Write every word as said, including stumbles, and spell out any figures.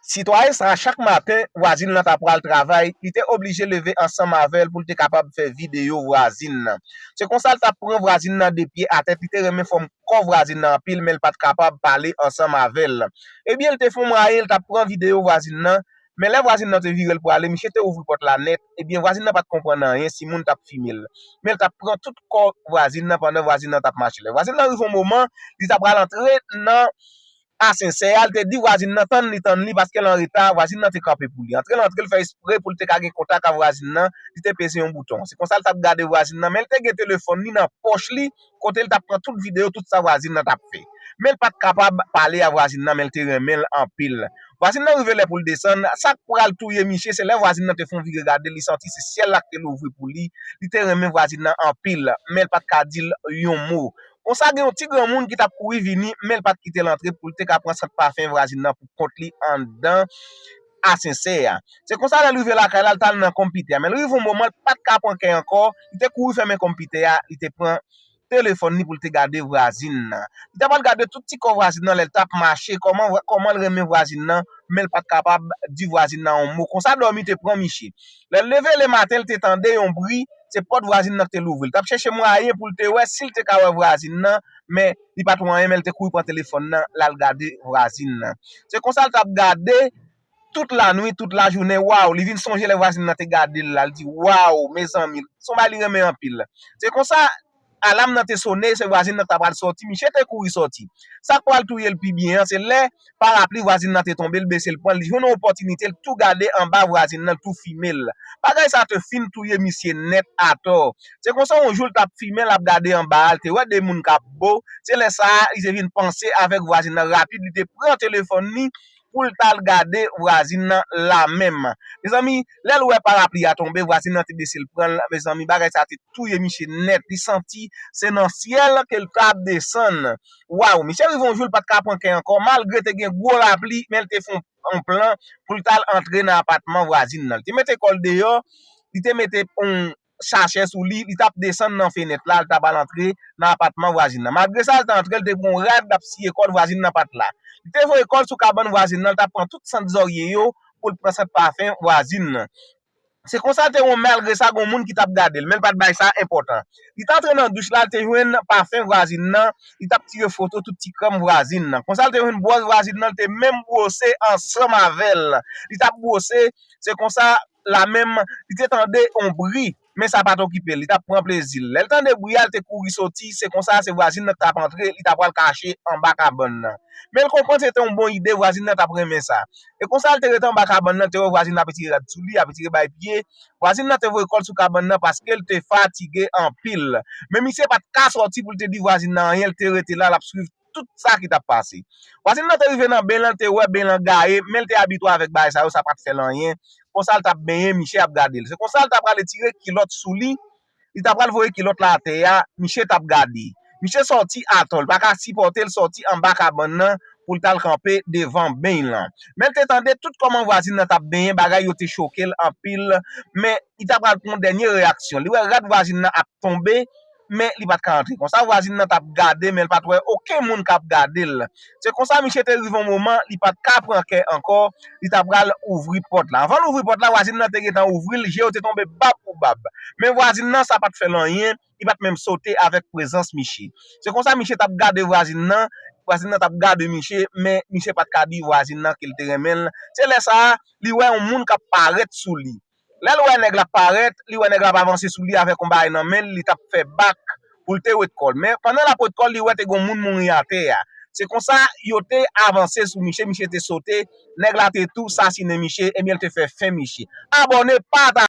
Sitwayen sa a, chak maten, vwazin nan ta pral travay, li te oblije leve ansanm avè l pou l te kapab fè videyo vwazin nan. Se konsa l t ap pran vwazin nan de pye atè, li te renmen fòm kò vwazin nan anpil, men l pa t kapab pale ansanm avè l. Ebyen, l te fè yon mwayen, l t ap pran videyo vwazin nan, men lè vwazin nan te vire l prale, misye te ouvri pòt la nèt, ebyen, vwazin nan pa t konprann anyen si moun t ap fimen l. Men l t ap pran tout kò vwazin nan pandan vwazin nan t ap mache. Lè vwazin nan rive yon moman, li ta pral antre nan asensè a, l te di vwazin nan tann li, tann li, paske l an reta, vwazin nan te kanpe pou li. Antre l antre, l fè espre pou l te ka gen kontak ak vwazin nan, li te peze yon bouton. Se konsa l t ap gade vwazin nan, men l te gen telefòn li nan pòch li, kote l t ap pran tout videyo, tout sa vwazin nan t ap fè. Men l pa t kapab pale a vwazin nan, men l te renmen l anpil. Vwazin nan rive lè pou l desann, sa k pral touye misye, se lè vwazin nan te fè yon vire gade, li santi se syèl la k te louvri pou li, li te renmen vwazin nan anpil, men l pa t ka di l yon mo. Konsa, gen yon ti granmoun ki t ap kouri vini, men l pa t kite l antre pou l te ka pran sant pafen vwazin nan pou kont li anndan asensè a. Se konsa, lè l rive lakay la, l t al nan konpitè a. Men l rive yon moman, l pa t ka pran kè ankò, li te kouri fèmen konpitè a, li te pran telefòn li pou l te gade vwazin nan. Li t ap al gade tout ti kò vwazin nan lè l t ap mache, kòman, kòman l renmen vwazin nan, men l pa t kapab di vwazin nan yon mo. Konsa, dòmi te pran misye. Lè l leve lematen, l te tande yon bri, se pòt vwazin nan ki te louvri. L t ap chèche mwayen pou l te wè si l te ka wè vwazin nan, men li pa t wè anyen, men l te kouri pran telefòn nan, l al gade vwazin nan. Se konsa l t ap gade tout lanwit, tout lajounen, waw, li vin sonje lè vwazin nan te gade l la, l di, waw, mezanmi, se yon bagay li renmen anpil. Se konsa, alam nan te sone, se vwazin nan k ta pral sòti, misye te kouri sòti. Sa k pral touye l pi byen an, se lè parapli vwazin nan te tonbe, l bese l pran l, li jwenn yon opòtinite, l tou gade anba vwazin nan, l tou fimen l. Bagay sa te fin touye misye nèt atò. Se konsa, yon jou, l t ap fimen, l ap gade anba a, l te wè de moun k ap bo. Se lè sa a, li te vin panse avèk vwazin nan rapid, li te pran telefòn li, pou l t al gade vwazin nan la menm. Mezanmi, lè l wè parapli a tonbe, vwazin nan te bese l pran l. Mezanmi, bagay sa te touye misye nèt. Li santi se nan syèl ke l t ap desann. Waw, misye rive yon jou, l pa t ka pran kè ankò. Malgre te gen gwo lapli, men l te fè yon, yon plan pou l t al antre nan apatman vwazin nan. Li te mete kò l deyò, li te mete yon sachè sou li, li t ap desann nan fenèt la, li t ap al antre nan apatman vwazin nan. Malgre sa, l t antre, l te pran yon rad, l ap siye kò l, vwazin nan pa t la. Li te voye kò l sou kabann vwazin nan, li t ap pran tout sant zòrye yo pou l pran sant pafen vwazin nan. Se konsa l te wè, malgre sa, gen yon moun ki t ap gade l, men l pa t bay sa enpòtan. Li t antre nan douch la, li te jwenn pafen vwazin nan, li t ap tire foto tout ti krèm vwazin nan. Konsa l te jwenn bwòs vwazin nan, li te menm bwose ansanm avè l. Li t ap bwose, se konsa, la menm, li te tande yon bri, men sa pa t okipe l, li t ap pran plezi l. Lè l tande bri a, l te kouri soti, se konsa se vwazin nan k t ap antre, li t ap pral kache anba kabann nan. Men l konprann se te yon bon ide, vwazin nan t ap renmen sa. E konsa l te rete anba kabann nan, l te wè vwazin nan ap etire rad sou li, ap etire bay pye. Vwazin nan te voye kò l sou kabann nan paske l te fatige anpil. Men misye pa t ka sòti pou l te di vwazin nan anyen, l te rete la, l ap swiv tout sa ki t ap pase. Vwazin nan te rive nan ben lan, l te wè ben lan gaye, men l te abitye avèk bagay sa yo, sa pa t fè l anyen. Konsa l t ap benyen, misye ap gade l. Se konsa l t ap pral etire kilòt sou li, li t ap pral voye kilòt la atè a, misye t ap gade. Misye sòti atò, l pa ka sipòte l sòti anba kabann nan pou l t al kanpe devan ben lan. Men l te tande tout kòman vwazin nan t ap benyen, bagay yo te choke l anpil, men li t ap pral pran yon dènye reyaksyon. Li wè rad vwazin nan ap tonbe, men li pa t ka antre. Konsa, vwazin nan t ap gade, men l pa t wè okenn moun k ap gade l. Se konsa, misye te rive yon moman, li pa t ka pran kè ankò, li t ap pral ouvri pòt la. Anvan l ouvri pòt la, vwazin nan te gentan ouvri l, je yo te tonbe bab pou bab. Men vwazin nan, sa pa t fè l anyen, li pa t menm sote avèk prezans misye. Se konsa, misye t ap gade vwazin nan, vwazin nan t ap gade misye, men misye pa t ka di vwazin nan ke l te renmen l. Se lè sa a, li wè yon moun k ap parèt sou li. Lè l wè nèg la parèt, li wè nèg la ap avanse sou li avèk yon bagay nan men l, li t ap fè bak pou l te wet kò l. Men pandan l ap wet kò l, li wè te gen yon moun mouri atè a. Se konsa, yo te avanse sou misye, misye te sote, nèg la te tou sasinen misye, ebyen l te fè fen misye. Abòne, pataje.